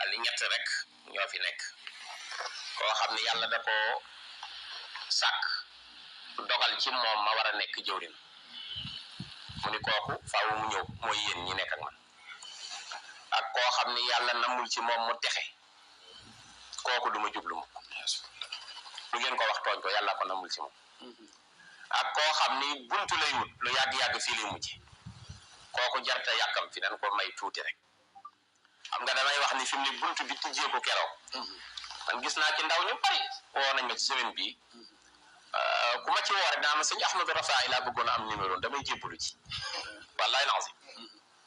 daal di ñett rek ñoo fi nekk koo xam ne yàlla da koo sàkk dogal ci moom ma war a nekk jëwrin mu ni kooku faaw mu ñëw mooy yéen ñi nekk ak man ak koo xam ne yàlla namul ci moom mu texe kooku du ma jublu mukk lu ngeen ko wax tooñ ko yàlla ko namul ci moom ak koo xam ni buntu lay wut lu yàgg-yàgg fii lay mujj kooku jarta yàkkam fi dañ ko may tuuti rek xam nga damay wax ni fi mu ne buntu bi tijjee ko keroog man gis naa ci ndaw ñu bari woo nañ ma ci semaine bii ku ma ci woo rek daa ma sëñ Ahmadou Rafaay laa bëggoon a am numéro damay jébbalu ci wallahi lancé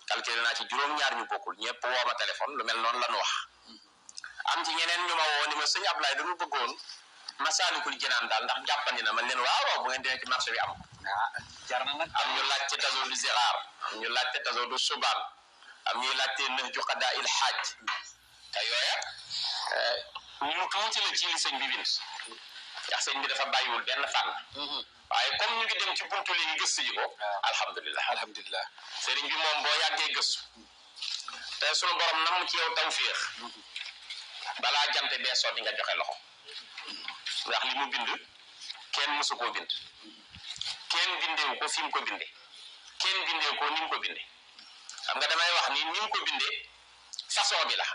calculé naa ci juróom-ñaar ñu bokkul ñëpp woo ma téléphone lu mel noonu la ñu wax am ci ñeneen ñu ma woo ni ma sëñ Ablaye dañu bëggoon Masaalikul Jinaan daal ndax jàppandi na man leen waaw bu ngeen demee ci marché bi am jar na nag am ñu laaj ci taso du ziraar am ñu laaj ci taso du subaan am ñuy laaj te nëx ju xadaa il xaaj te yooya ñu tuuti la ci li sëñ bi bind ndax sëñ bi dafa bàyyiwul benn fànn waaye comme ñu ngi dem ci buntu léegi gëstu ji ko alhamdulilah sëriñ bi moom boo yàggee gëstu te sunu borom nam ci yow tawfiix balaa jante bee soo di nga joxe loxo ndax li mu bind kenn mësu koo bind kenn bindeewu ko fi mu ko binde kenn bindeewu ko ni mu ko binde xam nga damay wax ni mu ko binde façon bi la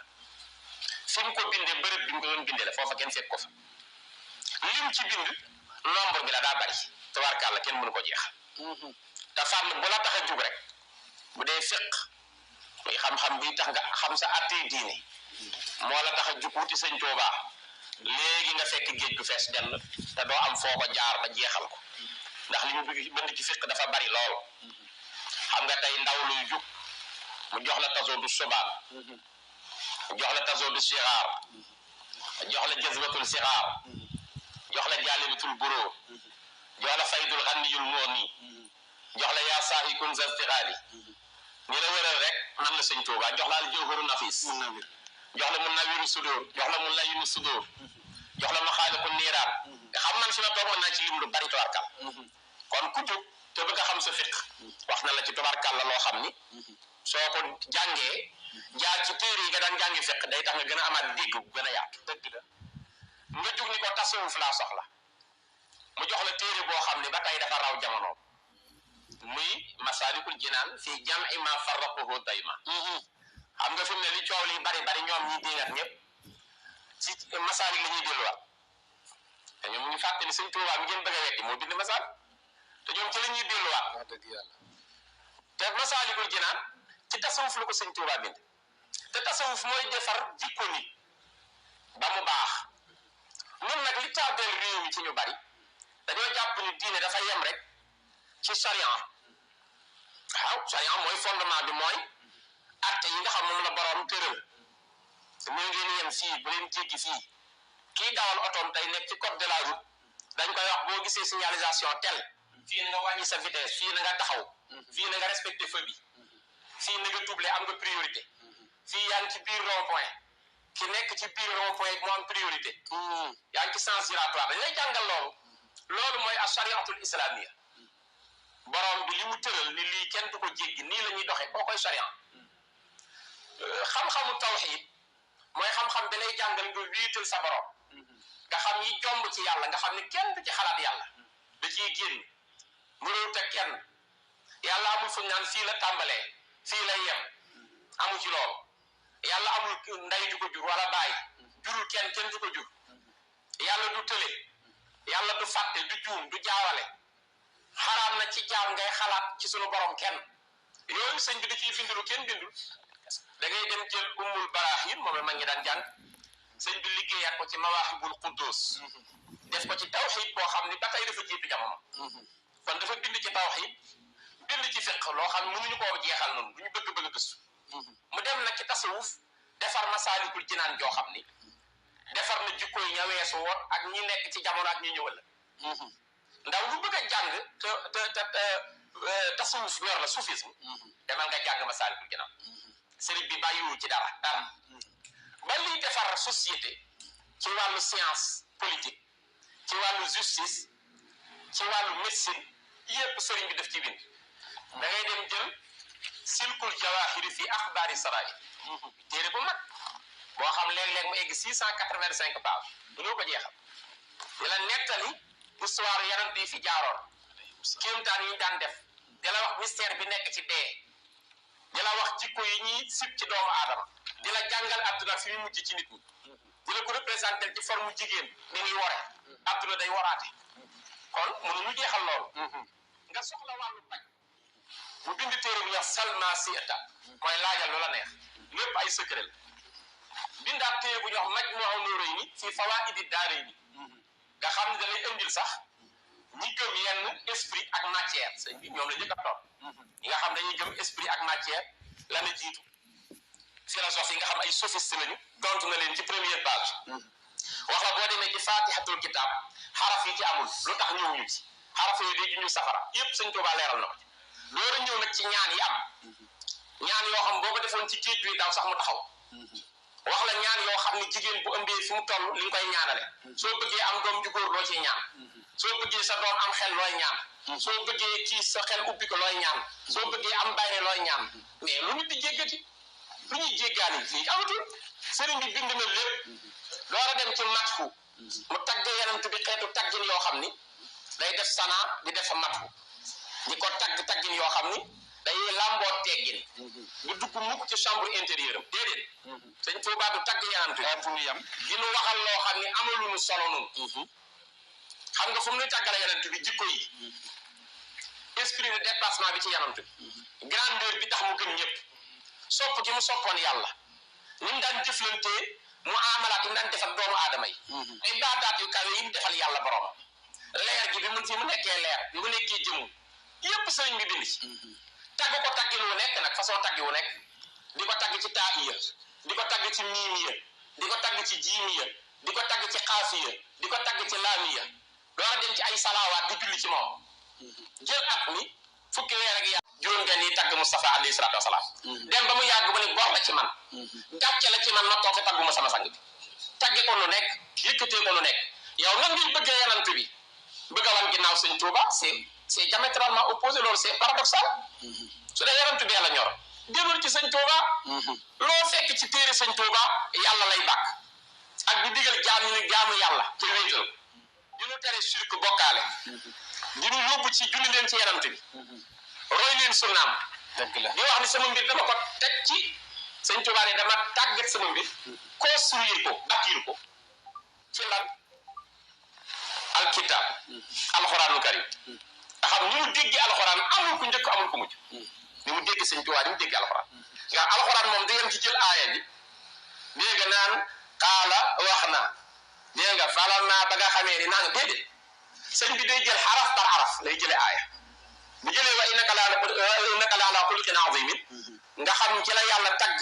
fi mu ko binde bërëb bi mu ko doon binde la foofa kenn fekk ko fa lim ci bind nombre bi la daa bari tabarkàlla kenn mënu ko jeexal te fànn bu la tax a jug rek bu dee fiq muy xam-xam bi tax nga xam sa attey diine moo la tax a jug wuti sëñ Tuubaa léegi nga fekk géej gu fees dell te doo am foo ko jaar ba jeexal ko ndax li mu bënd ci fiq dafa bari lool xam nga tey ndaw luy jug mu jox la taso du subaan jox la taso du sixaar jox la jazbatul sixaar jox la jaalibatul buróor jox la faydul xanniyul mooni jox la yaa saahi kun zastiqaali ñi la wëral rek nan la sëñ Tuubaa jox la al jawharu nafis jox la mun nawiru sudóor jox la mun layinu sudóor jox la maxaaliqu niiraan nga xam man fi ma toog mën naa ci lim lu bari tubarkal kon ku jóg te bëgg a xam sa fiq wax na la ci tubarkal la loo xam ni soo ko jàngee jaar ci téere yi nga daan jàngi fiq day tax nga gën a amaat dégg bu gën a yaatu dëgg la nga jug ni ko tasawuf laa soxla mu jox la téere boo xam ne ba tey dafa raw jamono muy Masaalikul Jinaan fii jam'i ma farraqahu dayma xam nga fi mu ne li coow li bari ñoom ñi dingat ñëpp ci masaalik la ñuy delluwaat te ñoom ñu fàtte ni sëñ Tuubaa mi ngeen bëgg a weddi moo bind masaal te ñoom ci la ñuy delluwaat wax dëgg yàlla te Masaalikul Jinaan ci tasawuf la ko sëñ Tuubaa bind te tasawuf mooy defar jikko nit ba mu baax ñun nag li tardeel réew mi ci ñu bari dañoo jàpp ni diine dafa yem rek ci sariya waaw sariya mooy fondement bi mooy atte yi nga xam moom la borom tëral mu ngeen yem fii bu leen jéggi fii kii dawal otoom tey nekk ci code de la route dañ koy wax boo gisee signalisation tel fii na nga wàññi sa vitesse fii na nga taxaw fii na nga respecté feu bi fii na nga doublé am nga priorité fii yaa ngi ci biir rond point ki nekk ci biir rond point moo am priorité yaa ngi ci sens giratoire dañ lay jàngal loolu mooy ashariatul islamia borom bi li mu tëral ni lii kenn du ko jéggi nii la ñuy doxee koo koy sharia xam-xamu tawxiid mooy xam-xam bi lay jàngal nga wéetal sa borom nga xam yi jomb ci yàlla nga xam ne kenn du ci xalaat yàlla da ciy génn mënoo teg kenn yàlla amul fu ñu naan fii la tàmbalee fii lay yem amu ci loolu yàlla amul ndey du ko jur wala baay jurul kenn du ko jur yàlla du tële yàlla du fàtte du juum du jaawale xaraam na ci jaam ngay xalaat ci sunu borom kenn yooyu sëñ bi da ciy bindilu kenn bindul da ngay dem jël ummul baraahin moom la ma ngi daan jàng sëñ bi liggéeyaat ko ci mawaahibul quddus def ko ci tawxiid boo xam ni ba tey dafa jiitu jamono kon dafa bind ci tawxiid bind ci fiq loo xam ne mënuñu koo jeexal noonu du ñu bëgg gëstu mu dem nag ci tasawuf defar Masaalikul Jinaan joo xam ni defar na jikko yi ña weesu woon ak ñi nekk ci jamono ak ñi ñëwal la ndaw lu bëgg a jàng te tasawuf ñor la soufisme demal nga jàng Masaalikul Jinaan sëriñ bi bàyyiwul ci dara ba liy defar société ci wàllu science politique ci wàllu justice ci wàllu médecine yépp sëriñ bi def ci bind da ngay dem jël silkul jawahiri fi axbaari sarayi téere bu mag boo xam léeg-léeg mu egg 685 pages mënoo ko jeexal di la nettali histoire yonent yi fi jaaroon kéemtaan yi ñu daan def di la wax mystère bi nekk ci dee di la wax jikko yi ñuy sib ci doomu aadama di la jàngal àdduna fi mu mujj ci nit ñi di la ko représenté ci forme jigéen ni muy wore àdduna day waraate kon mënuñu jeexal loolu nga soxla wàllu paj mu bind téere bu ñuy wax Salma Siata mooy laajal lu la neex lépp ay secret la bindaat téere bu ñuy wax Majmu'un Nurayni fi Fawaa'idi Daarayni nga xam ne da lay indil sax ñi gëm yenn esprit ak matière sëñ bi ñoom la njëkk a topp ñi nga xam dañuy gëm esprit ak matière la na jiitu philosophie yi nga xam ay sophiste lañu tontu na leen ci première page wax la boo demee ci Fatihatul Kitab xaraf yi ci amul lu tax ñëwuñu ci xaraf yooyu day junju safara yépp sëñ Tuubaa leeral na ko ci loolu ñëw nag ci ñaan yi am ñaan yoo xam boo ko defoon ci géej gi daw sax mu taxaw wax la ñaan yoo xam ne jigéen bu ëmbee fi mu toll li nga koy ñaanale soo bëggee am doom ju góor loo ciy ñaan soo bëggee sa doom am xel looy ñaan soo bëggee ci sa xel ubbi ko looy ñaan soo bëggee am bayre looy ñaan mais lu nit di jéggati lu ñuy jéggaani lii amatul sëriñ bi bind na lépp door a dem ci matfu mu tagg yonent bi xeetu taggin yoo xam ni day def sana di def matfu di ko taggin yoo xam ni day lamboo teggin du dugg mukk ci chambre intérieure am déedéet sëñ Tuubaa du tagg yonent bi fu mu yem di nu waxal loo xam ni amaluñu solo nun xam nga fu mu nuy tàggale yonent bi jikko yi esprit de déplacement bi ci yonent bi grandeur bi tax mu gën ñëpp sopp gi mu soppoon yàlla ni mu daan jëflantee mu amalaat yi mu daan def ak doomu aadama yi ay baataat yu kawe yi mu defal yàlla borom leer gi bi mu fi mu nekkee leer bi mu nekkee jëmu yépp sëriñ bi bind ci tagg ko taggin wu nekk nag façon tagg wu nekk di ko tagg ci taa'iya di ko tagg ci miimiya di ko tagg ci jiimiya di ko tagg ci xaafiya di ko tagg ci laamiya door a dem ci ay salaawaat di julli ci moom jël at mi fukki weer ak yàlla juróom benn yi tagg Mustafa alayhi salaatu wasalaam dem ba mu yàgg ba ne bor la ci man gàcce la ci man ma toog fi tagguma sama sang bi tagge ko nu nekk yëkkatee ko nu nekk yow nan ngay bëggee yanant bi bëgg a wan ginnaaw sëñ Tuuba c'est diamétralement opposé loolu c'est paradoxal su dee yanant bi la ñor delul ci sëñ Tuuba loo fekk ci téere sëñ Tuuba yàlla lay bàkk ak di digal jaam ñu jaamu yàlla te wéetal di nu tere shirk bokkaale di nu yóbbu ci julli leen ci yanant bi roy leen sunnaam dëgg la di wax ni sama mbir dama ko teg ci sëñ Tuubaa ne dama tàggat sama mbir construire ko bâtir ko ci lan alkitab alxuraanu karim nga xam ni mu déggee alxuraan amul ku njëkk amul ku mujj ni mu dégg sëñ Tuubaa ni mu déggee alxuraan nga alxuraan moom da yem ci jël aaya bi dégg nga naan xaala wax na dégg nga falal naa ba nga xamee ni naa nga déedéet sëñ bi day jël xaraf par xaraf lay jëlee aaya bu jëlee wa innaka la ala xuluqin azimin nga xam ci la yàlla tagg